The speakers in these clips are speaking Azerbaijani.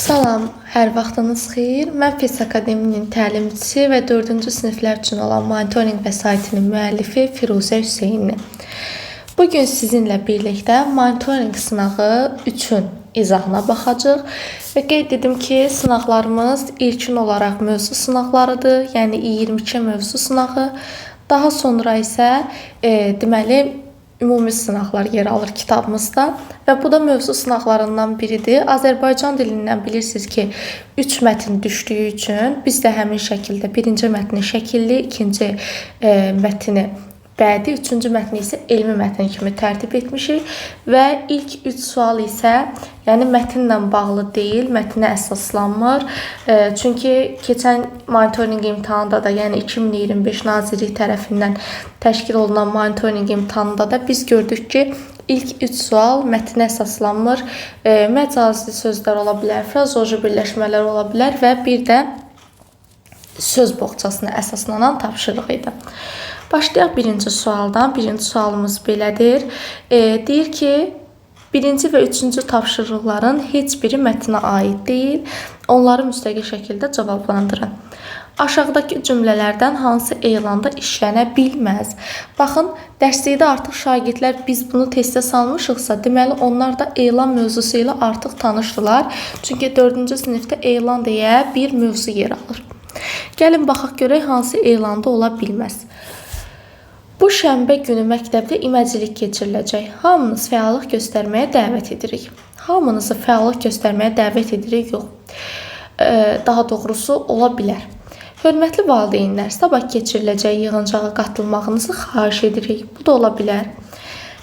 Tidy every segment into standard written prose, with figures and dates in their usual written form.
Salam, hər vaxtınız xeyir. Mən Fes Akademinin təlimçisi və 4-cü siniflər üçün olan monitorinq vəsaitinin müəllifi Firuzə Hüseynli. Bu gün sizinlə birlikdə monitorinq sınağı 3-ün izahına baxacağıq və qeyd edim ki, sınaqlarımız ilkin olaraq mövzu sınaqlarıdır, yəni 22 mövzu sınağı. Daha sonra isə deməli ümumi sınaqlar yer alır kitabımızda və bu da mövzu sınaqlarından biridir. Azərbaycan dilindən bilirsiniz ki, 3 mətn düşdüyü üçün biz də həmin şəkildə birinci mətni şəkilli, ikinci mətni bədii, üçüncü mətni isə elmi mətn kimi tərtib etmişik və ilk 3 sual isə yəni mətnlə bağlı deyil, mətnə əsaslanmır. Çünki keçən monitorinq imtahanında da, yəni 2025 Nazirlik tərəfindən təşkil olunan monitorinq imtahanında da biz gördük ki, ilk 3 sual mətnə əsaslanmır. Məcazi sözlər ola bilər, frazeoloji birləşmələr ola bilər və bir də söz boğçasına əsaslanan tapşırıq idi. Başlayaq birinci sualdan. Birinci sualımız belədir. Deyir ki, birinci və üçüncü tapşırıqların heç biri mətnə aid deyil. Onları müstəqil şəkildə cavablandırın. Aşağıdakı cümlələrdən hansı elanda işlənə bilməz? Baxın, dərslikdə artıq şagirdlər biz bunu testə salmışıqsa, deməli onlar da elan mövzusu ilə artıq tanışdılar. Çünki 4-cü sinifdə elan deyə bir mövzu yer alır. Gəlin baxaq görək hansı elanda ola bilməz. Bu şənbə günü məktəbdə iməcilik keçiriləcək. Hamınız fəallıq göstərməyə dəvət edirik. Hamınızı fəallıq göstərməyə dəvət edirik, yox. Daha doğrusu ola bilər. Hörmətli valideynlər, sabah keçiriləcək yığıncağa qatılmağınızı xahiş edirik. Bu da ola bilər.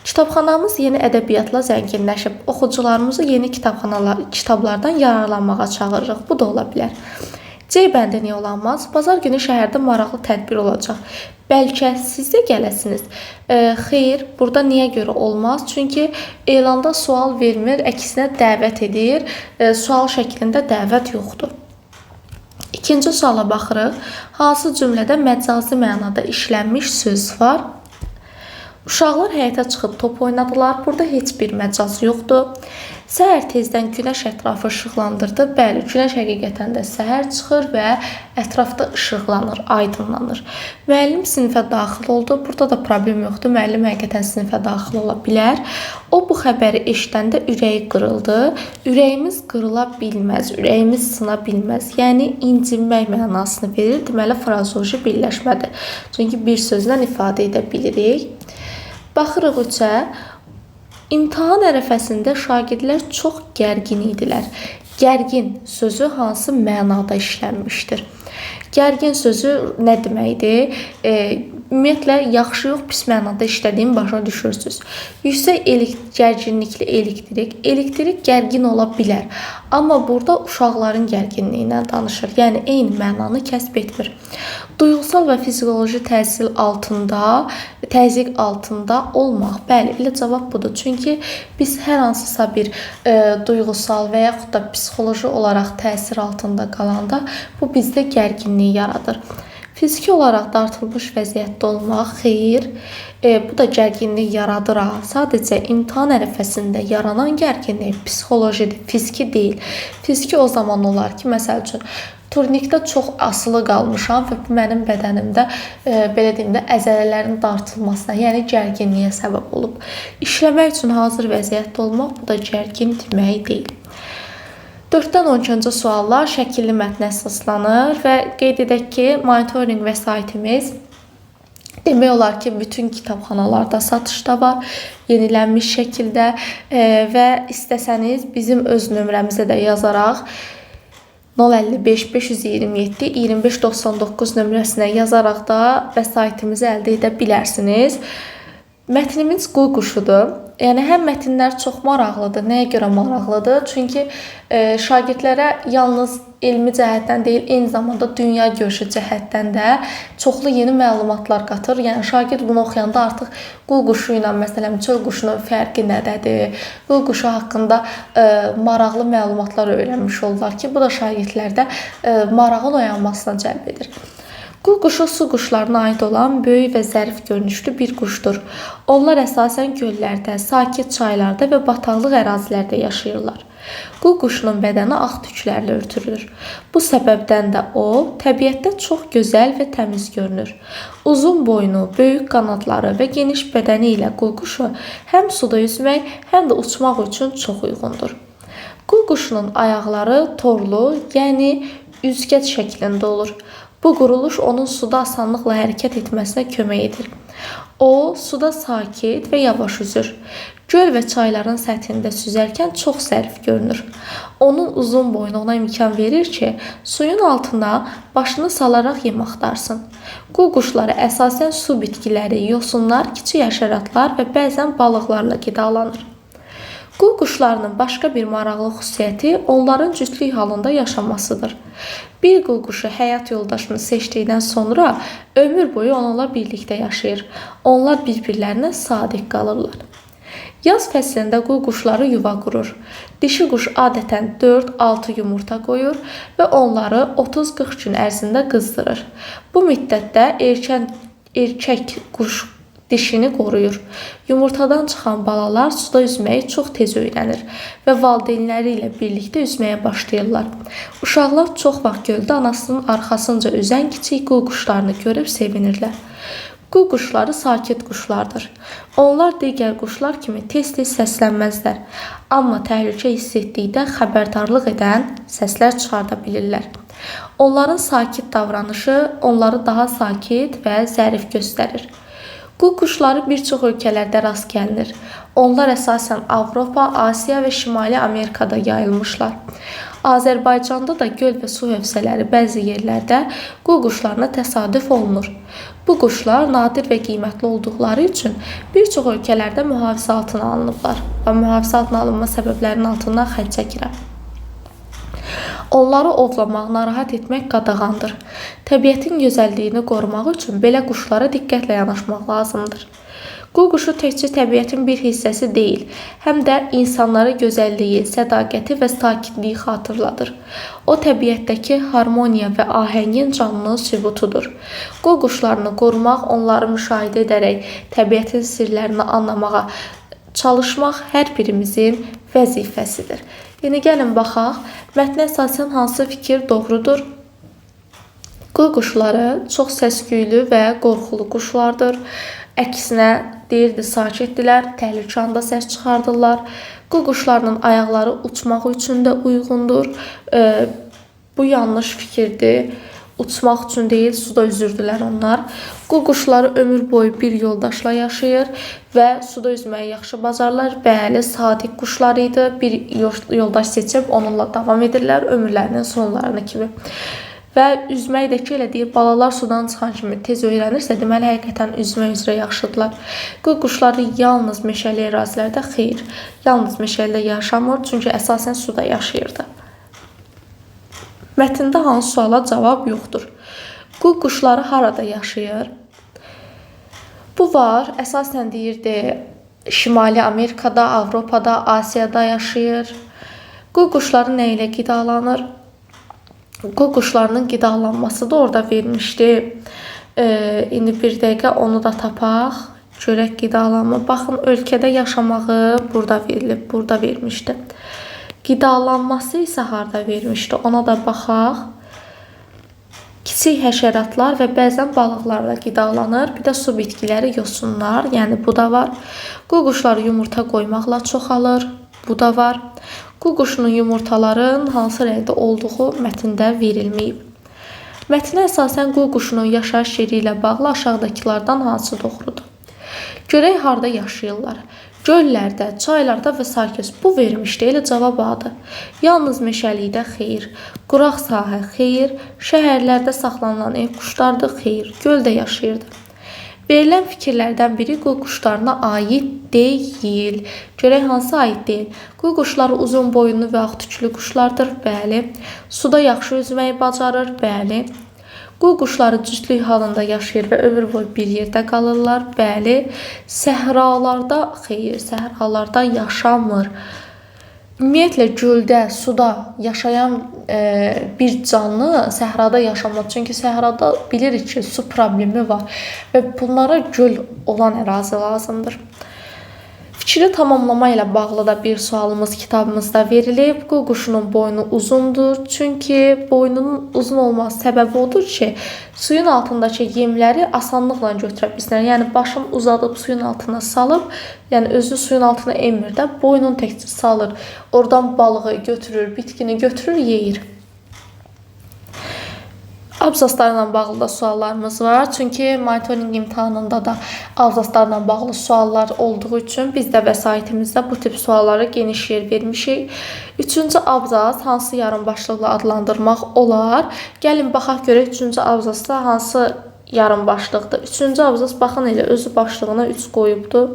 Kitabxanamız yeni ədəbiyyatla zənginləşib. Oxucularımızı yeni kitablardan yararlanmağa çağırırıq. Bu da ola bilər. C bəndi niyə olanmaz? Bazar günü şəhərdə maraqlı tədbir olacaq. Bəlkə siz də gələsiniz. Xeyr, burada niyə görə olmaz? Çünki elanda sual vermir, əksinə dəvət edir. Sual şəklində dəvət yoxdur. İkinci suala baxırıq. Hansı cümlədə məcazi mənada işlənmiş söz var? Uşaqlar həyətə çıxıb top oynadılar. Burada heç bir məcaz yoxdur. Səhər tezdən günəş ətrafı işıqlandırdı. Bəli, günəş həqiqətən də səhər çıxır və ətrafda işıqlanır, aydınlanır. Müəllim sinifə daxil oldu. Burada da problem yoxdur. Müəllim həqiqətən sinifə daxil ola bilər. O bu xəbəri eşidəndə ürəyi qırıldı. Ürəyimiz qırıla bilməz, ürəyimiz sına bilməz. Yəni incinmək mənasını verir. Deməli, frazeoloji birləşmədir. Çünki bir sözlə ifadə edə bilirik. Baxırıq 3-ə. İmtahan ərəfəsində şagirdlər çox gərgin idilər. Gərgin sözü hansı mənada işlənmişdir? Gərgin sözü nə deməkdir? Ümumiyyətlə, yaxşı yox, pis mənada işlədiyini başa düşürsünüz. Yüksək gərginlikli elektrik. Elektrik gərgin ola bilər. Amma burada uşaqların gərginliyindən danışır. Yəni, eyni mənanı kəsb etmir. Duyğusal və fizioloji təsir altında, təzyiq altında olmaq. Bəli, elə cavab budur. Çünki biz hər hansısa bir duyğusal və yaxud da psixoloji olaraq təsir altında qalanda bu bizdə gərginlik yaradır. Fiziki olaraq dartılmış vəziyyətdə olmaq, xeyir, bu da gərginlik yaradır. Sadəcə imtahan ərəfəsində yaranan gərginlik psixolojidir, fiziki deyil. Fiziki o zaman olar ki, məsəl üçün, turnikdə çox asılı qalmışam və bu mənim bədənimdə, belə deyim də, əzələlərin dartılmasına, yəni gərginliyə səbəb olub. İşləmək üçün hazır vəziyyətdə olmaq, bu da gərgin demək deyil. 4-dən 12-ci suallar şəkilli mətnə əsaslanır və qeyd edək ki, monitorinq vəsaitimiz demək olar ki, bütün kitabxanalarda satışda var, yenilənmiş şəkildə və istəsəniz bizim öz nömrəmizə də yazaraq 055 527 25 99 nömrəsinə yazaraq da vəsaitimizi əldə edə bilərsiniz. Mətnimiz qu quşudur. Yəni, həm mətnlər çox maraqlıdır. Nəyə görə maraqlıdır? Çünki şagirdlərə yalnız elmi cəhətdən deyil, eyni zamanda dünya görüşü cəhətdən də çoxlu yeni məlumatlar qatır. Yəni, şagird bunu oxuyanda artıq qu quşu ilə, məsələn, çöl quşunun fərqi nədədir, qu quşu haqqında maraqlı məlumatlar öyrənmiş olurlar ki, bu da şagirdlərdə marağın oyanmasına cəlb edir. Qu quşu su quşlarına aid olan böyük və zərif görünüşlü bir quşdur. Onlar əsasən göllərdə, sakit çaylarda və bataqlıq ərazilərdə yaşayırlar. Qu quşunun bədəni ağ tüklərlə örtülür. Bu səbəbdən də o, təbiətdə çox gözəl və təmiz görünür. Uzun boynu, böyük qanadları və geniş bədəni ilə qu quşu həm suda üzmək, həm də uçmaq üçün çox uyğundur. Qu quşunun ayaqları torlu, yəni üzgəc şəklində olur. Bu quruluş onun suda asanlıqla hərəkət etməsinə kömək edir. O, suda sakit və yavaş üzür. Göl və çayların səthində süzərkən çox zərif görünür. Onun uzun boynu ona imkan verir ki, suyun altına başını salaraq yem axtarsın. Qu quşları əsasən su bitkiləri, yosunlar, kiçik həşəratlar və bəzən balıqlarla qidalanır. Qu quşlarının başqa bir maraqlı xüsusiyyəti onların cütlük halında yaşamasıdır. Bir qu quşu həyat yoldaşını seçdikdən sonra ömür boyu onunla birlikdə yaşayır. Onlar bir-birlərinə sadiq qalırlar. Yaz fəslində qu quşları yuva qurur. Dişi quş adətən 4-6 yumurta qoyur və onları 30-40 gün ərzində qızdırır. Bu müddətdə erkək quş dişini qoruyur. Yumurtadan çıxan balalar suda üzməyi çox tez öyrənir və valideynləri ilə birlikdə üzməyə başlayırlar. Uşaqlar çox vaxt göldə anasının arxasınca üzən kiçik qu quşlarını görüb sevinirlər. Qu quşları sakit quşlardır. Onlar digər quşlar kimi tez-tez səslənməzlər, amma təhlükə hiss etdikdə xəbərdarlıq edən səslər çıxarda bilirlər. Onların sakit davranışı onları daha sakit və zərif göstərir. Qu quşları bir çox ölkələrdə rast gəlinir. Onlar əsasən Avropa, Asiya və Şimali Amerikada yayılmışlar. Azərbaycanda da göl və su hövzələri bəzi yerlərdə qu quşlarına təsadüf olunur. Bu quşlar nadir və qiymətli olduqları üçün bir çox ölkələrdə mühafizə altına alınıblar və mühafizə altına alınma səbəblərinin altından xətt çəkirəm. Onları ovlamaq, narahat etmək qadağandır. Təbiətin gözəlliyini qorumaq üçün belə quşlara diqqətlə yanaşmaq lazımdır. Qu quşu təkcə təbiətin bir hissəsi deyil, həm də insanlara gözəlliyi, sədaqəti və sakitliyi xatırladır. O, təbiətdəki harmoniya və ahəngin canlı sübutudur. Qu quşlarını qorumaq, onları müşahidə edərək təbiətin sirlərini anlamağa çalışmaq hər birimizin vəzifəsidir. İndi gəlin baxaq, mətnə əsasən hansı fikir doğrudur? Qu quşları çox səs-küylü və qorxulu quşlardır. Əksinə deyirdi, sakitdilər, təhlükə anda səs çıxardırlar. Qu quşlarının ayaqları uçmaq üçün də uyğundur. Bu yanlış fikirdir. Uçmaq üçün deyil, suda üzürdülər onlar. Qu quşları ömür boyu bir yoldaşla yaşayır və suda üzməyi yaxşı bacarırlar. Bəli, sadiq quşlar idi. Bir yoldaş seçib onunla davam edirlər ömürlərinin sonlarına kimi. Və üzmək də ki, elə deyir, balalar sudan çıxan kimi tez öyrənirsə, deməli, həqiqətən üzmək üzrə yaxşıdırlar. Qu quşları yalnız meşəli ərazilərdə xeyr, yalnız meşəlidə yaşamır, çünki əsasən suda yaşayırdı. Mətndə hansı suala cavab yoxdur? Qu quşları harada yaşayır? Bu var, əsasən deyirdi, Şimali Amerikada, Avropada, Asiyada yaşayır. Qu quşları nə ilə qidalanır? Qu quşlarının qidalanması da orada vermişdi. İndi bir dəqiqə onu da tapaq. Görək qidalanma. Baxın, ölkədə yaşamağı burada verilib, burada vermişdi. Qidalanması isə harda vermişdi? Ona da baxaq. Kiçik həşəratlar və bəzən balıqlarla qidalanır. Bir də su bitkiləri, yosunlar, yəni bu da var. Qu quşları yumurta qoymaqla çoxalır. Bu da var. Qu quşunun yumurtaların hansı rəngdə olduğu mətndə verilməyib. Mətnə əsasən qu quşunun yaşayış yeri ilə bağlı aşağıdakılardan hansı doğrudur? Görək harda yaşayırlar. Göllərdə, çaylarda və sakit. Bu vermişdi, elə cavab adı. Yalnız meşəlikdə xeyir, quraq sahə xeyir, şəhərlərdə saxlanılan ev quşlardır xeyir, göldə yaşayırdı. Verilən fikirlərdən biri qu quşlarına aid deyil. Görək hansı aid deyil. Qu quşları uzun boyunlu və ağ tüklü quşlardır, bəli. Suda yaxşı üzməyi bacarır, bəli. Qu quşları cütlük halında yaşayır və ömür boyu bir yerdə qalırlar, bəli. Səhralarda, xeyir, səhralarda yaşamır. Ümumiyyətlə, göldə, suda yaşayan bir canlı səhrada yaşamaz. Çünki səhrada bilirik ki, su problemi var və bunlara göl olan ərazi lazımdır. Fikri tamamlama ilə bağlı da bir sualımız kitabımızda verilib. Qu quşunun boynu uzundur. Çünki boynunun uzun olması səbəbi odur ki, suyun altındakı yemləri asanlıqla götürə bilsinlər. Yəni başını uzadıb suyun altına salıb, yəni özü suyun altına enmir də, boynunu təkcə salır. Oradan balığı götürür, bitkini götürür, yeyir. Abzaslarla bağlı da suallarımız var. Çünki monitorinq imtahanında da abzaslarla bağlı suallar olduğu üçün biz də vəsaitimizdə bu tip suallara geniş yer vermişik. Üçüncü abzas hansı yarım başlıqla adlandırmaq olar? Gəlin baxaq görək üçüncü abzasda hansı yarım başlıqdır. Üçüncü abzas baxın elə özü başlığına 3 qoyubdur.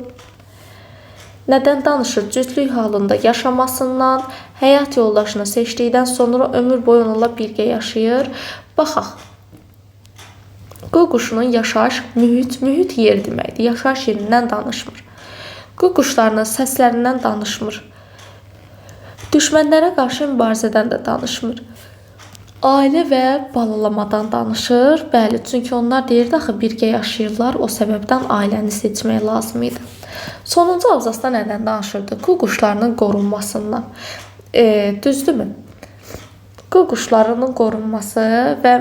Nədən danışır? Cütlük halında yaşamasından, həyat yoldaşını seçdikdən sonra ömür boyu onunla birgə yaşayır. Baxaq. Qu quşunun yaşayış mühit, yer deməkdir. Yaşayış yerindən danışmır. Qu quşlarının səslərindən danışmır. Düşmənlərə qarşı mübarizədən də danışmır. Ailə və balalamadan danışır. Bəli, çünki onlar deyirdi axı birgə yaşayırlar. O səbəbdən ailəni seçmək lazım idi. Sonuncu abzasda nədən danışırdı? Qu quşlarının qorunmasından. Düzdürmü? Qu quşlarının qorunması və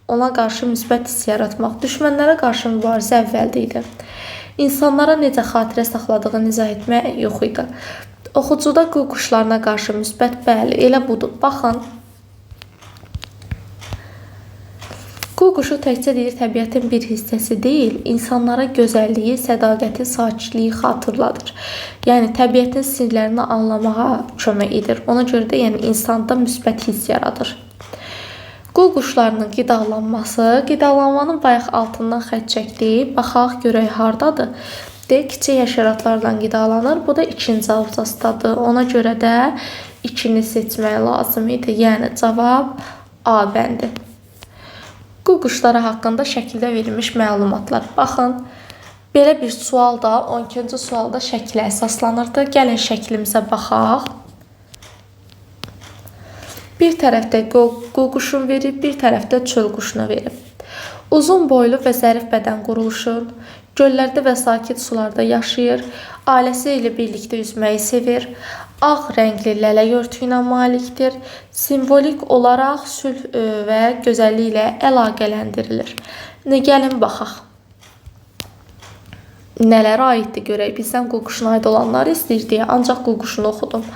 ona qarşı müsbət hiss yaratmaq, düşmənlərə qarşı mübarizə əvvəldə idi. İnsanlara necə xatirə saxladığını izah etmək yox idi. Oxucuda qu quşlarına qarşı müsbət, bəli, elə budur. Baxın. Qu quşu təkcə deyir, təbiətin bir hissəsi deyil, insanlara gözəlliyi, sədaqəti, sakitliyi xatırladır. Yəni, təbiətin sirlərini anlamağa kömək edir. Ona görə də yəni, insanda müsbət hiss yaradır. Qu quşlarının qidalanması, qidalanmanın bayaq altından xətt çəkdik. Baxaq, görək hardadır. Deyək, kiçik həşəratlarla qidalanır. Bu da ikinci abzasdadır. Ona görə də 2-ni seçmək lazım idi. Yəni, cavab A bəndi. Qu quşları haqqında şəkildə verilmiş məlumatlar. Baxın, belə bir sual da 12-ci sualda şəkilə əsaslanırdı. Gəlin şəklimizə baxaq. Bir tərəfdə qu quşunu verib, bir tərəfdə çöl quşunu verib. Uzun boylu və zərif bədən quruluşu, göllərdə və sakit sularda yaşayır, ailəsi ilə birlikdə üzməyi sevir, ağ rəngli lələk örtüyünə malikdir, simvolik olaraq sülh və gözəllik ilə əlaqələndirilir. Gəlin baxaq. Nələrə aiddir görək. Bizdən qu quşuna aid olanları istəyir deyə ancaq qu quşunu oxudum.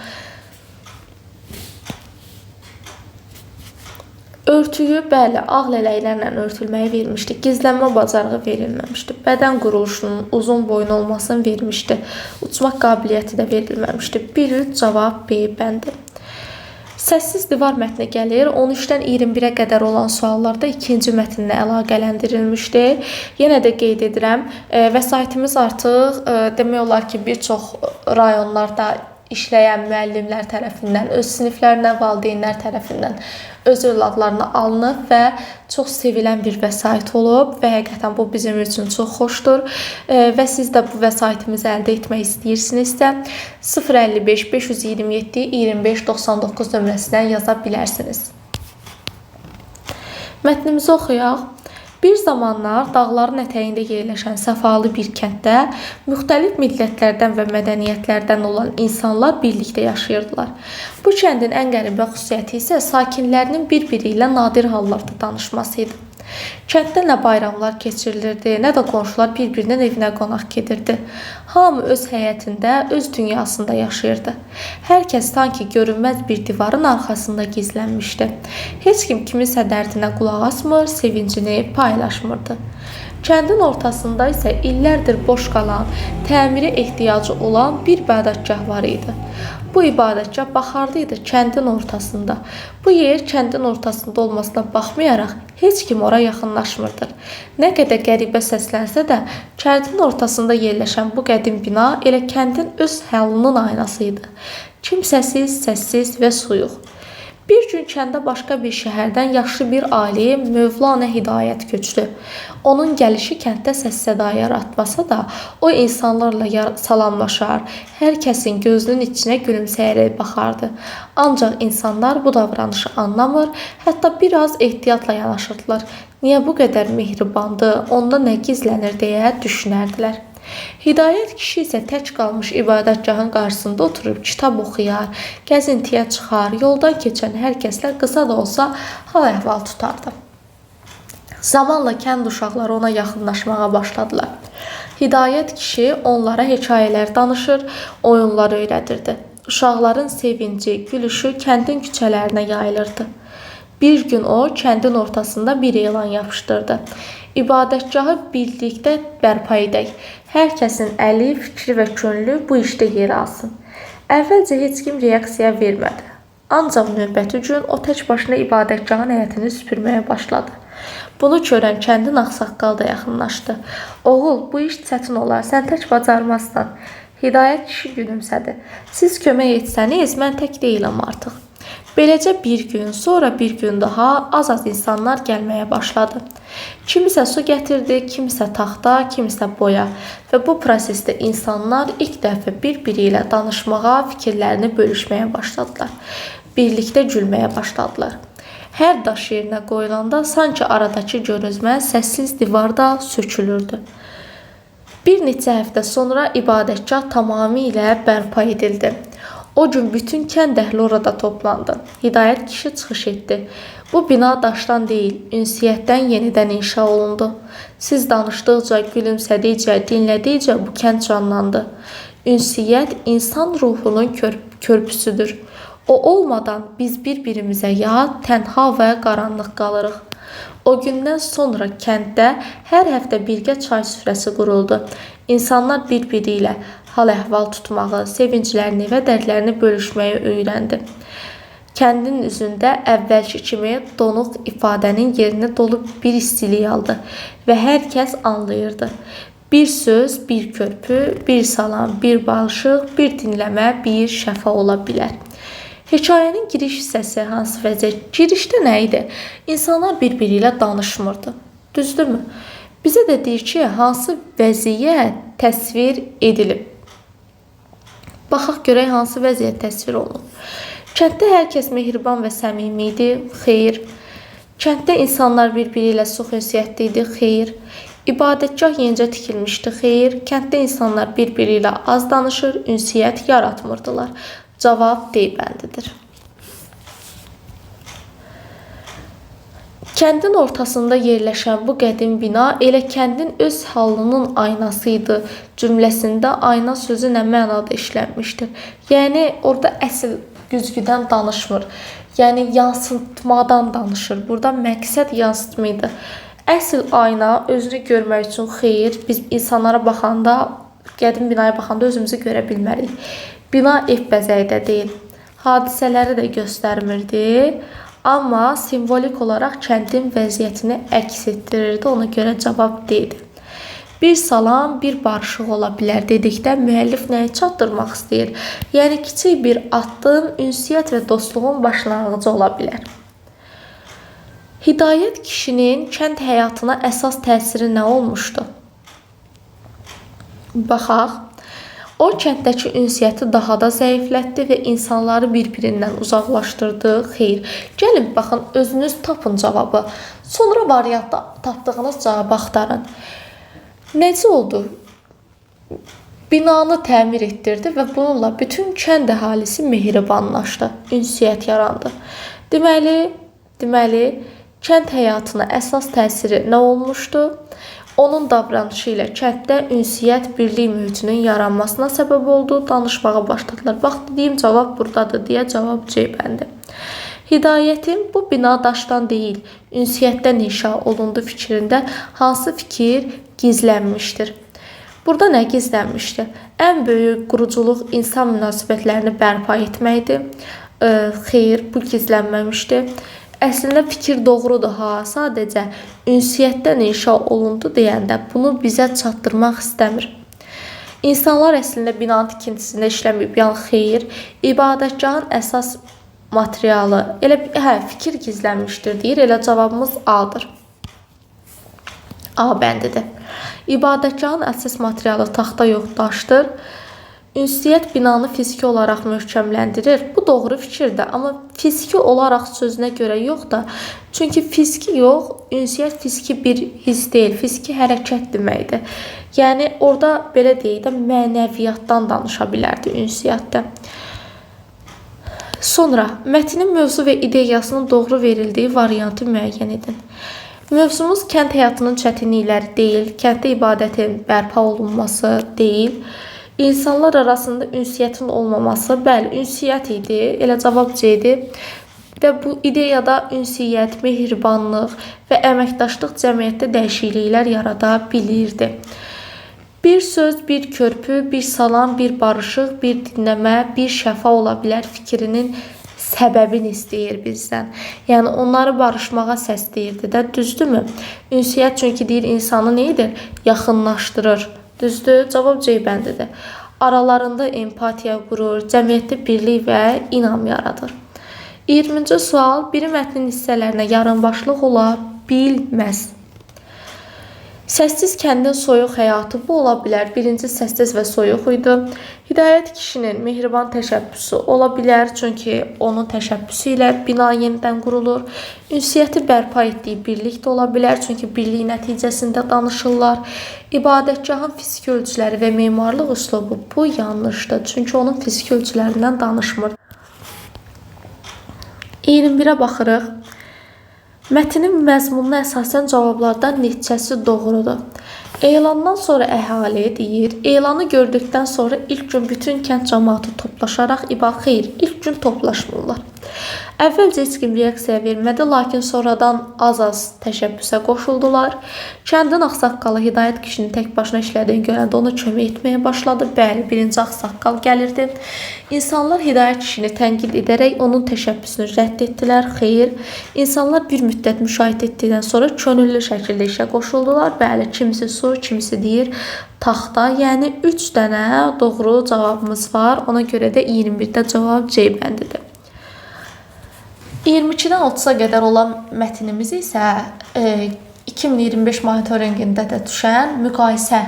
Örtüyü, bəli, ağ lələklərlə örtülməyi vermişdi. Gizlənmə bacarığı verilməmişdi. Bədən quruluşunun uzun boyun olmasını vermişdi. Uçmaq qabiliyyəti də verilməmişdi. 1-3 cavab B bəndi. Səssiz divar mətni gəlir. 13-dən 21-ə qədər olan suallarda ikinci mətnlə əlaqələndirilmişdi. Yenə də qeyd edirəm, vəsaitimiz artıq demək olar ki, bir çox rayonlarda işləyən müəllimlər tərəfindən, öz siniflərinə, valideynlər tərəfindən öz övladlarına alınıb və çox sevilən bir vəsait olub və həqiqətən bu bizim üçün çox xoşdur. Və siz də bu vəsaitimizi əldə etmək istəyirsinizsə 055 527 25 99 nömrəsindən yaza bilərsiniz. Mətnimizi oxuyaq. Bir zamanlar dağların ətəyində yerləşən səfalı bir kənddə müxtəlif millətlərdən və mədəniyyətlərdən olan insanlar birlikdə yaşayırdılar. Bu kəndin ən qəribə xüsusiyyəti isə sakinlərinin bir-biri ilə nadir hallarda danışması idi. Kənddə nə bayramlar keçirilirdi, nə də qonşular bir-birinin evinə qonaq gedirdi. Hamı öz həyətində, öz dünyasında yaşayırdı. Hər kəs sanki görünməz bir divarın arxasında gizlənmişdi. Heç kim kiminsə dərdinə qulaq asmır, sevincini paylaşmırdı. Kəndin ortasında isə illərdir boş qalan, təmirə ehtiyacı olan bir ibadətgah var idi. Bu ibadətgah baxarlı idi kəndin ortasında. Bu yer kəndin ortasında olmasına baxmayaraq heç kim ora yaxınlaşmırdı. Nə qədər qəribə səslənsə də, kəndin ortasında yerləşən bu qədim bina elə kəndin öz halının aynası idi. Kimsəsiz, səssiz və soyuq. Bir gün kəndə başqa bir şəhərdən yaşlı bir alim Mövlana Hidayət köçdü. Onun gəlişi kənddə səs-səda yaratmasa da, o insanlarla salamlaşar, hər kəsin gözünün içinə gülümsəyərək baxardı. Ancaq insanlar bu davranışı anlamır, hətta biraz ehtiyatla yanaşırdılar. Niyə bu qədər mehribandı, onda nə gizlənir deyə düşünərdilər. Hidayət kişi isə tək qalmış ibadətgahın qarşısında oturub kitab oxuyar, gəzintiyə çıxar, yoldan keçən hər kəslə qısa da olsa hal-əhval tutardı. Zamanla kənd uşaqları ona yaxınlaşmağa başladılar. Hidayət kişi onlara hekayələr danışır, oyunlar öyrədirdi. Uşaqların sevinci, gülüşü kəndin küçələrinə yayılırdı. Bir gün o, kəndin ortasında bir elan yapışdırdı. İbadətgahı birlikdə bərpa edək. Hər kəsin əli, fikri və könlü bu işdə yer alsın. Əvvəlcə heç kim reaksiya vermədi. Ancaq növbəti gün o tək başına ibadətgahın həyətini süpürməyə başladı. Bunu görən kəndin ağsaqqalı da yaxınlaşdı. Oğul, bu iş çətin olar, sən tək bacarmazsan. Hidayət kişi gülümsədi. Siz kömək etsəniz, mən tək deyiləm artıq. Beləcə bir gün, sonra bir gün daha az-az insanlar gəlməyə başladı. Kimisə su gətirdi, kimisə taxta, kimisə boya və bu prosesdə insanlar ilk dəfə bir-biri ilə danışmağa, fikirlərini bölüşməyə başladılar. Birlikdə gülməyə başladılar. Hər daş yerinə qoyulanda sanki aradakı görünməz səssiz divar da sökülürdü. Bir neçə həftə sonra ibadətgah tamamilə bərpa edildi. O gün bütün kənd əhli orada toplandı. Hidayət kişi çıxış etdi. Bu bina daşdan deyil, ünsiyyətdən yenidən inşa olundu. Siz danışdıqca, gülümsədikcə, dinlədikcə bu kənd canlandı. Ünsiyyət insan ruhunun körpüsüdür. O olmadan biz bir-birimizə yad, tənha və qaranlıq qalırıq. O gündən sonra kənddə hər həftə birgə çay süfrəsi quruldu. İnsanlar bir-biri ilə hal-əhval tutmağı, sevinclərini və dərdlərini bölüşməyi öyrəndi. Kəndin üzündə əvvəlki kimi donuq ifadənin yerini dolu bir istilik aldı və hər kəs anlayırdı. Bir söz, bir körpü, bir salam, bir barışıq, bir dinləmə, bir şəfa ola bilər. Hekayənin giriş hissəsi hansı vəziyyət? Girişdə nə idi? İnsanlar bir-biri ilə danışmırdı. Düzdürmü? Bizə də deyir ki, hansı vəziyyət təsvir edilib? Baxaq görək hansı vəziyyət təsvir olunub. Kənddə hər kəs mehriban və səmimi idi. Xeyr. Kənddə insanlar bir-biri ilə çox ünsiyyətli idi. Xeyr. İbadətgah yenicə tikilmişdi. Xeyr. Kənddə insanlar bir-biri ilə az danışır, ünsiyyət yaratmırdılar. Cavab D bəndidir. Kəndin ortasında yerləşən bu qədim bina elə kəndin öz halının aynası idi. Cümləsində ayna sözü nə mənada işlənmişdir? Yəni, orada əsl güzgüdən danışmır. Yəni, yansıtmadan danışır. Burada məqsəd yansıtma idi. Əsl ayna özünü görmək üçün xeyir. Biz insanlara baxanda, qədim binaya baxanda özümüzü görə bilmərik. Bina ev bəzəyi də deyil. Hadisələri də göstərmirdi. Amma simvolik olaraq kəndin vəziyyətini əks etdirirdi. Ona görə cavab D-dir. Bir salam, bir barışıq ola bilər dedikdə müəllif nəyi çatdırmaq istəyir? Yəni, kiçik bir addım ünsiyyət və dostluğun başlanğıcı ola bilər. Hidayət kişinin kənd həyatına əsas təsiri nə olmuşdu? Baxaq. O, kənddəki ünsiyyəti daha da zəiflətdi və insanları bir-birindən uzaqlaşdırdı. Xeyr. Gəlin, baxın, özünüz tapın cavabı. Sonra variantda tapdığınız cavabı axtarın. Necə oldu? Binanı təmir etdirdi və bununla bütün kənd əhalisi mehribanlaşdı. Ünsiyyət yarandı. Deməli, kənd həyatına əsas təsiri nə olmuşdu? Onun davranışı ilə kənddə ünsiyyət birlik mühitinin yaranmasına səbəb oldu. Danışmağa başladılar. Bax, dediyim cavab buradadır deyə cavab C bəndi. Hidayətin bu bina daşdan deyil, ünsiyyətdən inşa olundu fikrində hansı fikir gizlənmişdir? Burada nə gizlənmişdir? Ən böyük quruculuq insan münasibətlərini bərpa etməkdir. Xeyr, bu gizlənməmişdir. Əslində fikir doğrudur ha, sadəcə ünsiyyətdən inşa olundu deyəndə bunu bizə çatdırmaq istəmir. İnsanlar əslində binanın tikintisində işləməyib, yəni xeyr, ibadətgahın əsas materialı, elə fikir gizlənmişdir deyir, elə cavabımız A-dır. A bəndidir. İbadətgahın əsas materialı taxta yox, daşdır. Ünsiyyət binanı fiziki olaraq möhkəmləndirir. Bu doğru fikirdir, amma fiziki olaraq sözünə görə yox da. Çünki fiziki yox, ünsiyyət fiziki bir his deyil, fiziki hərəkət deməkdir. Yəni orada belə deyək də mənəviyyatdan danışa bilərdi ünsiyyətdə. Sonra mətnin mövzu və ideyasının doğru verildiyi variantı müəyyən edin. Mövzumuz kənd həyatının çətinlikləri deyil, kənddə ibadətin bərpa olunması deyil. İnsanlar arasında ünsiyyətin olmaması, bəli, ünsiyyət idi, elə cavab C-dir. Və bu ideyada ünsiyyət, mehribanlıq və əməkdaşlıq cəmiyyətdə dəyişikliklər yarada bilirdi. Bir söz, bir körpü, bir salam, bir barışıq, bir dinləmə, bir şəfa ola bilər fikrinin səbəbini istəyir bizdən. Yəni onları barışmağa səsləyirdi də, düzdürmü? Ünsiyyət çünki deyir insanı nə edir? Yaxınlaşdırır. Düzdür? Cavab C bəndidir. Aralarında empatiya qurur, cəmiyyətdə birlik və inam yaradır. 20-ci sual, biri mətnin hissələrinə yarımbaşlıq ola bilməz. Səssiz kəndin soyuq həyatı bu ola bilər. Birinci səssiz və soyuq idi. Hidayət kişinin mehriban təşəbbüsü ola bilər. Çünki onun təşəbbüsü ilə bina yenidən qurulur. Ünsiyyəti bərpa etdiyi birlik də ola bilər. Çünki birlik nəticəsində danışırlar. İbadətgahın fiziki ölçüləri və memarlıq üslubu bu yanlışdır. Çünki onun fiziki ölçülərindən danışmır. 21-ə baxırıq. Mətnin məzmununa əsasən cavablardan neçəsi doğrudur? Elandan sonra əhali deyir, elanı gördükdən sonra ilk gün bütün kənd cəmaatı toplaşaraq, xeyr, ilk gün toplaşmırlar. Əvvəlcə heç kim reaksiya vermədi, lakin sonradan az-az təşəbbüsə qoşuldular. Kəndin ağsaqqalı Hidayət kişinin tək başına işlədiyini görəndə ona kömək etməyə başladı. Bəli, birinci ağsaqqal gəlirdi. İnsanlar Hidayət kişini tənqid edərək onun təşəbbüsünü rədd etdilər. Xeyr, insanlar bir müddət müşahidə etdikdən sonra könüllü şəkildə işə qoşuldular. Bəli, kimisi su, kimisi deyir taxta. Yəni 3 dənə doğru cavabımız var. Ona görə də 21-də cavab C bəndidir. 22-dən 30-a qədər olan mətnimiz isə 2025 monitorinqində də düşən müqayisə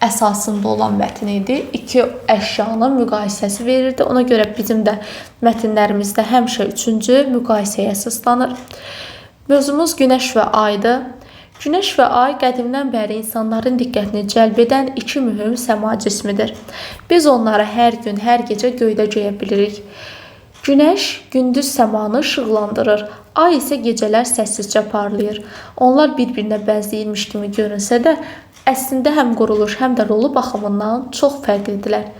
əsasında olan mətn idi. İki əşyanın müqayisəsi verirdi. Ona görə bizim də mətnlərimizdə həmişə üçüncü müqayisəyə əsaslanır. Mövzumuz günəş və aydır. Günəş və ay qədimdən bəri insanların diqqətini cəlb edən iki mühüm səma cismidir. Biz onları hər gün, hər gecə göydə görə bilirik. Günəş gündüz səmanı işıqlandırır, ay isə gecələr səssizcə parlayır. Onlar bir-birinə bənzəyirmiş kimi görünsə də, əslində həm quruluş, həm də rolu baxımından çox fərqlidirlər.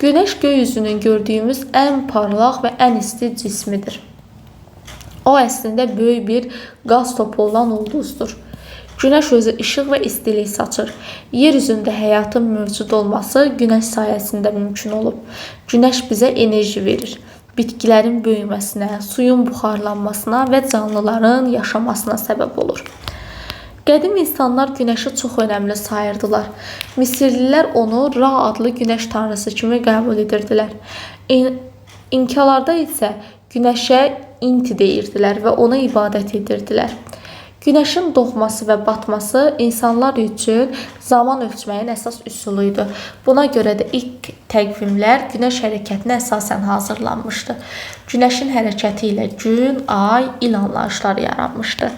Günəş göy üzünün gördüyümüz ən parlaq və ən isti cismidir. O əslində böyük bir qaz topu olan ulduzdur. Günəş özü işıq və istilik saçır. Yer üzündə həyatın mövcud olması günəş sayəsində mümkün olub. Günəş bizə enerji verir. Bitkilərin böyüməsinə, suyun buxarlanmasına və canlıların yaşamasına səbəb olur. Qədim insanlar günəşi çox önəmli sayırdılar. Misirlilər onu Ra adlı günəş tanrısı kimi qəbul edirdilər. İnkalarda isə günəşə İnti deyirdilər və ona ibadət edirdilər. Günəşin doğması və batması insanlar üçün zaman ölçməyin əsas üsulu idi. Buna görə də ilk təqvimlər günəş hərəkətinə əsasən hazırlanmışdı. Günəşin hərəkəti ilə gün, ay, il anlayışları yaranmışdı.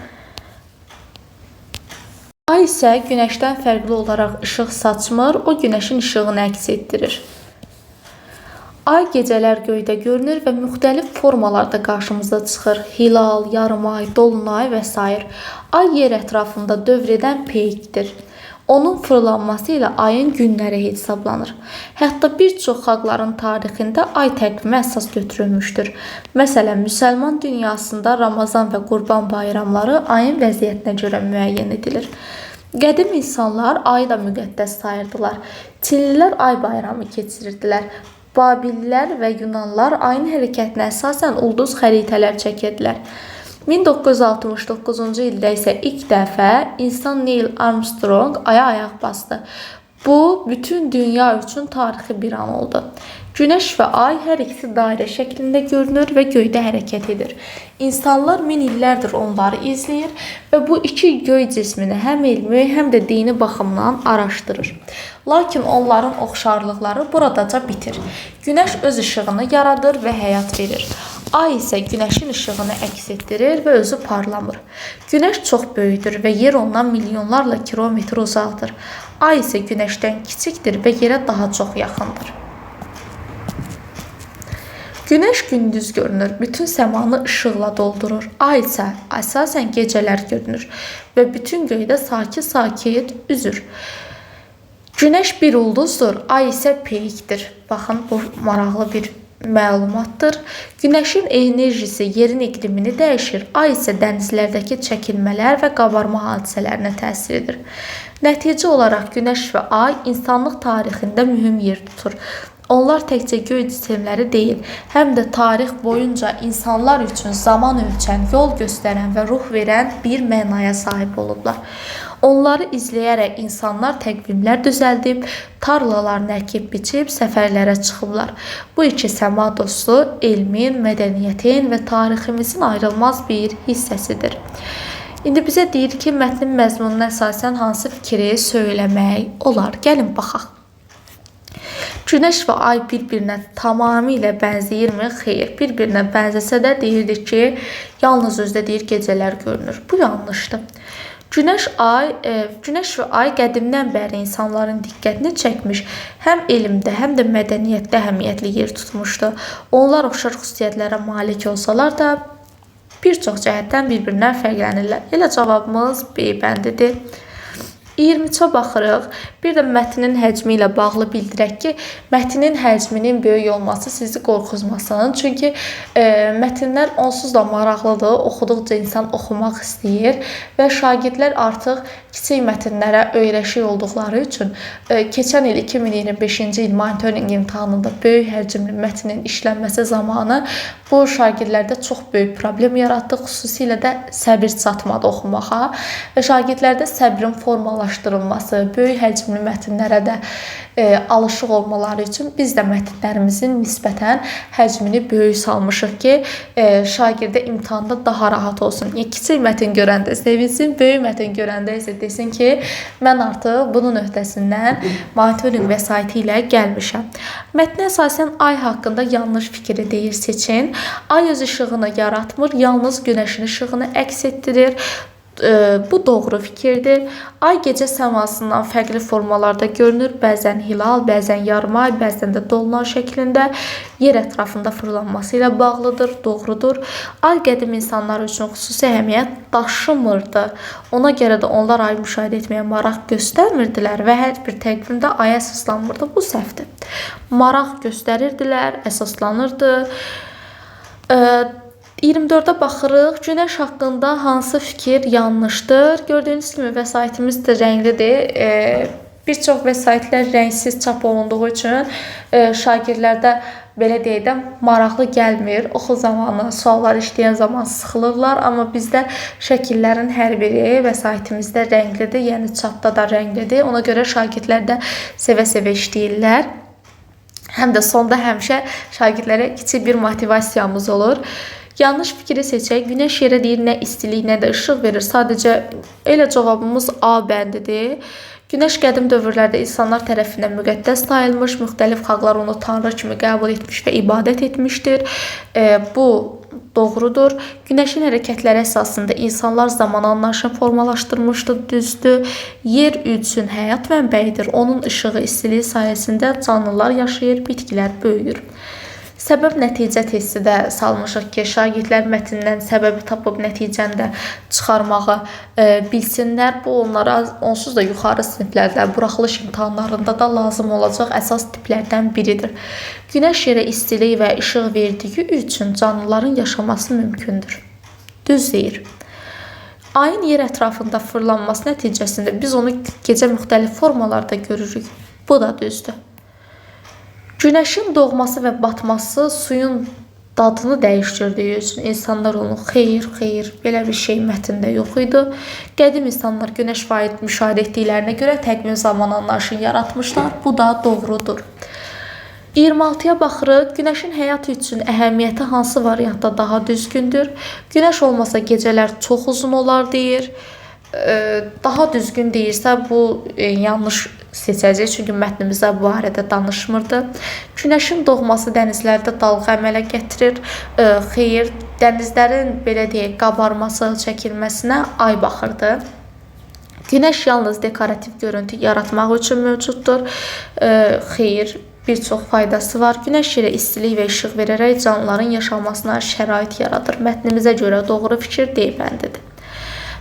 Ay isə günəşdən fərqli olaraq işıq saçmır, o günəşin işığını əks etdirir. Ay gecələr göydə görünür və müxtəlif formalarda qarşımıza çıxır. Hilal, yarımay, dolunay və s. Ay yer ətrafında dövr edən peykdir. Onun fırlanması ilə ayın günləri hesablanır. Hətta bir çox xalqların tarixində ay təqvimi əsas götürülmüşdür. Məsələn, müsəlman dünyasında Ramazan və Qurban bayramları ayın vəziyyətinə görə müəyyən edilir. Qədim insanlar ayı da müqəddəs sayırdılar. Çinlilər ay bayramı keçirirdilər. Babillilər və Yunanlar ayın hərəkətinə əsasən ulduz xəritələr çəkirdilər. 1969-cu ildə isə ilk dəfə insan Neil Armstrong aya ayaq basdı. Bu, bütün dünya üçün tarixi bir an oldu. Günəş və ay hər ikisi dairə şəklində görünür və göydə hərəkət edir. İnsanlar min illərdir onları izləyir və bu iki göy cismini həm elmi, həm də dini baxımdan araşdırır. Lakin onların oxşarlıqları buradaca bitir. Günəş öz işığını yaradır və həyat verir. Ay isə günəşin işığını əks etdirir və özü parlamır. Günəş çox böyükdür və yer ondan milyonlarla kilometr uzaqdır. Ay isə günəşdən kiçikdir və yerə daha çox yaxındır. Günəş gündüz görünür, bütün səmanı işıqla doldurur. Ay isə əsasən gecələr görünür və bütün göydə sakit-sakit üzür. Günəş bir ulduzdur, ay isə peykdir. Baxın, bu maraqlı bir məlumatdır. Günəşin enerjisi yerin iqlimini dəyişir, ay isə dənizlərdəki çəkilmələr və qabarma hadisələrinə təsir edir. Nəticə olaraq günəş və ay insanlıq tarixində mühüm yer tutur. Onlar təkcə göy cisimləri deyil, həm də tarix boyunca insanlar üçün zaman ölçən, yol göstərən və ruh verən bir mənaya sahib olublar. Onları izləyərək insanlar təqvimlər düzəldib, tarlalarını əkib biçib, səfərlərə çıxıblar. Bu iki səma dostu elmin, mədəniyyətin və tariximizin ayrılmaz bir hissəsidir. İndi bizə deyir ki, mətnin məzmununa əsasən hansı fikri söyləmək olar? Gəlin baxaq. Günəş və ay bir-birinə tamamilə bənzəyirmi? Xeyr, bir-birinə bənzəsə də deyirdik ki, yalnız özdə deyir gecələr görünür. Bu yanlışdır. Günəş və ay qədimdən bəri insanların diqqətini çəkmiş, həm elmdə, həm də mədəniyyətdə əhəmiyyətli yer tutmuşdu. Onlar oxşar xüsusiyyətlərə malik olsalar da bir çox cəhətdən bir-birindən fərqlənirlər. Elə cavabımız B bəndidir. 23-ə baxırıq. Bir də mətnin həcmi ilə bağlı bildirək ki, mətnin həcminin böyük olması sizi qorxuzmasın. Çünki mətnlər onsuz da maraqlıdır. Oxuduqca insan oxumaq istəyir və şagirdlər artıq kiçik mətnlərə öyrəşik olduqları üçün keçən il 2025-ci il monitorinq imtahanında böyük həcmli mətnin işlənməsi zamanı bu şagirdlərdə çox böyük problem yaratdı. Xüsusilə də səbir çatmadı oxumağa və şagirdlərdə səbrin formalaşdırılması, böyük həcmli mətnlərə də alışıq olmaları üçün biz də mətnlərimizin nisbətən həcmini böyük salmışıq ki, şagirdə imtahanda daha rahat olsun. Yəni, kiçik mətn görəndə sevinsin, böyük mətn görəndə isə desin ki, mən artıq bunun öhdəsindən monitorinq vəsaiti ilə gəlmişəm. Mətnə əsasən ay haqqında yanlış fikri deyir seçin. Ay öz işığını yaratmır, yalnız günəşin işığını əks etdirir. Bu doğru fikirdir. Ay gecə səmasından fərqli formalarda görünür. Bəzən hilal, bəzən yarımay, bəzən də dolunay şəklində yer ətrafında fırlanması ilə bağlıdır. Doğrudur. Ay qədim insanlar üçün xüsusi əhəmiyyət daşımırdı. Ona görə də onlar ayı müşahidə etməyə maraq göstərmirdilər və hər bir təqvimdə aya əsaslanmırdı. Bu səhvdir. Maraq göstərirdilər, əsaslanırdı. 24-ə baxırıq. Günəş haqqında hansı fikir yanlışdır? Gördüyünüz kimi vəsaitimiz də rənglidir. Bir çox vəsaitlər rəngsiz çap olunduğu üçün şagirdlərdə belə deyək də maraqlı gəlmir. Oxu zamanı, suallar işləyən zaman sıxılırlar, amma bizdə şəkillərin hər biri vəsaitimizdə rənglidir, yəni çapda da rənglidir. Ona görə şagirdlər də sevə-sevə işləyirlər. Həm də sonda həmişə şagirdlərə kiçik bir motivasiyamız olur. Yanlış fikri seçək. Günəş yerə deyir nə istilik, nə də işıq verir. Sadəcə elə cavabımız A bəndidir. Günəş qədim dövrlərdə insanlar tərəfindən müqəddəs sayılmış, müxtəlif xalqlar onu tanrı kimi qəbul etmiş və ibadət etmişdir. Bu doğrudur. Günəşin hərəkətləri əsasında insanlar zaman anlayışını formalaşdırmışdı, düzdür. Yer üçün həyat mənbəyidir. Onun işığı, istiliyi sayəsində canlılar yaşayır, bitkilər böyüyür. Səbəb-nəticə testi də salmışıq ki, şagirdlər mətndən səbəbi tapıb nəticəni də çıxarmağı bilsinlər. Bu onlara onsuz da yuxarı siniflərdə, buraxılış imtahanlarında da lazım olacaq əsas tiplərdən biridir. Günəş yerə istilik və işıq verdiyi üçün canlıların yaşaması mümkündür. Düz deyir. Ayın yer ətrafında fırlanması nəticəsində biz onu gecə müxtəlif formalarda görürük. Bu da düzdür. Günəşin doğması və batması suyun Dadını dəyişdirdiyi üçün insanlar onu xeyir, xeyir, belə bir şey mətndə yox idi. Qədim insanlar günəş vahid müşahidə etdiklərinə görə təqvim zaman anlayışını yaratmışlar. Bu da doğrudur. 26-ya baxırıq. Günəşin həyat üçün əhəmiyyəti hansı variantda daha düzgündür? Günəş olmasa gecələr çox uzun olar deyir. Daha düzgün deyirsə bu yanlış seçəcək. Çünki mətnimizdə bu barədə danışmırdı. Günəşin doğması dənizlərdə dalğa əmələ gətirir. Xeyr, dənizlərin belə deyək, qabarması, çəkilməsinə ay baxırdı. Günəş yalnız dekorativ görüntü yaratmaq üçün mövcuddur. Xeyr, bir çox faydası var. Günəş yerə istilik və işıq verərək canlıların yaşamasına şərait yaradır. Mətnimizə görə doğru fikir D bəndidir.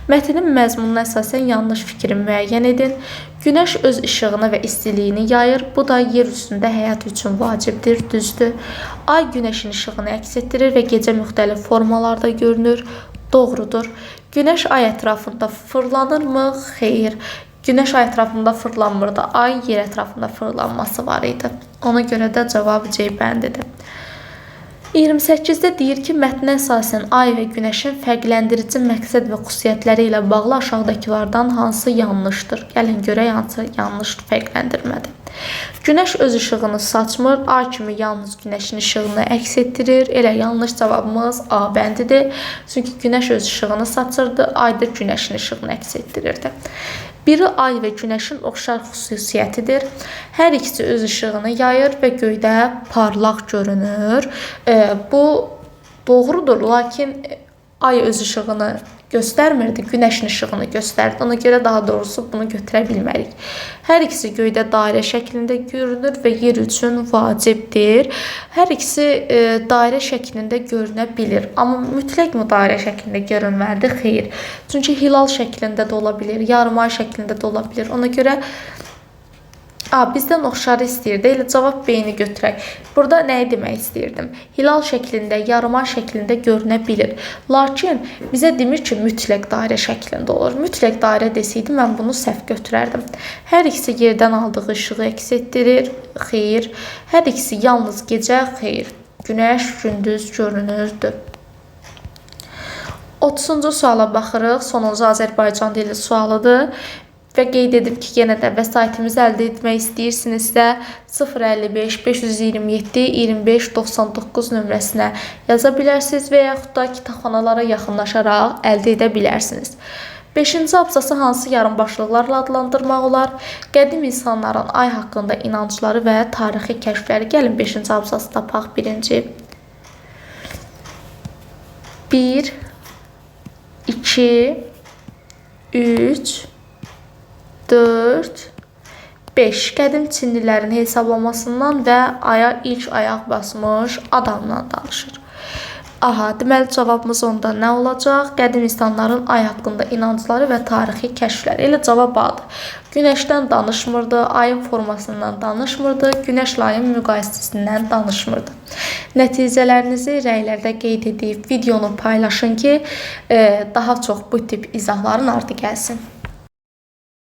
Mətnin məzmununa əsasən yanlış fikri müəyyən edin. Günəş öz işığını və istiliyini yayır. Bu da yer üstündə həyat üçün vacibdir, düzdür. Ay günəşin işığını əks etdirir və gecə müxtəlif formalarda görünür. Doğrudur. Günəş ay ətrafında fırlanırmı? Xeyr. Günəş ay ətrafında fırlanmırdı. Ay yer ətrafında fırlanması var idi. Ona görə də cavab C bəndidir. 28-də deyir ki, mətnə əsasən ay və günəşin fərqləndirici məqsəd və xüsusiyyətləri ilə bağlı aşağıdakılardan hansı yanlışdır? Gəlin görək hansı yanlış fərqləndirmədir. Günəş öz işığını saçmır, ay kimi yalnız günəşin işığını əks etdirir. Elə yanlış cavabımız A bəndidir. Çünki günəş öz işığını saçırdı, ay da günəşin işığını əks etdirirdi. Biri ay və günəşin oxşar xüsusiyyətidir. Hər ikisi öz işığını yayır və göydə parlaq görünür. Bu doğrudur, lakin ay öz işığını göstərmirdi, günəşin işığını göstərdi. Ona görə daha doğrusu bunu götürə bilmərik. Hər ikisi göydə dairə şəklində görünür və yer üçün vacibdir. Hər ikisi dairə şəklində görünə bilir. Amma mütləq mi dairə şəklində görünməlidir? Xeyr. Çünki hilal şəklində də ola bilir, yarımay şəklində də ola bilir. Ona görə bizdən oxşarı istəyirdi. Elə cavab B-ni götürək. Burada nəyi demək istəyirdim? Hilal şəklində, yarımay şəklində görünə bilir. Lakin bizə demir ki, mütləq dairə şəklində olur. Mütləq dairə desəydi, mən bunu səhv götürərdim. Hər ikisi yerdən aldığı işığı əks etdirir. Xeyr. Hər ikisi yalnız gecə. Xeyr. Günəş gündüz görünürdü. 30-cu suala baxırıq. Sonuncu Azərbaycan dili sualıdır. Və qeyd edim ki, yenə də vəsaitimizi əldə etmək istəyirsinizsə 055 527 25 99 nömrəsinə yaza bilərsiniz və yaxud da kitabxanalara yaxınlaşaraq əldə edə bilərsiniz. 5-ci abzası hansı yarımbaşlıqlarla adlandırmaq olar? Qədim insanların ay haqqında inancları və tarixi kəşfləri. Gəlin 5-ci abzası tapaq birinci. 1, 2, 3, 4, 5. Qədim Çinlilərin hesablamasından və aya ilk ayaq basmış adamdan danışır. Aha, deməli cavabımız onda nə olacaq? Qədim insanların ay haqqında inancları və tarixi kəşfləri. Elə cavab A-dır. Günəşdən danışmırdı, ayın formasından danışmırdı, günəşlə ayın müqayisəsindən danışmırdı. Nəticələrinizi rəylərdə qeyd edib videonu paylaşın ki, daha çox bu tip izahların ardı gəlsin.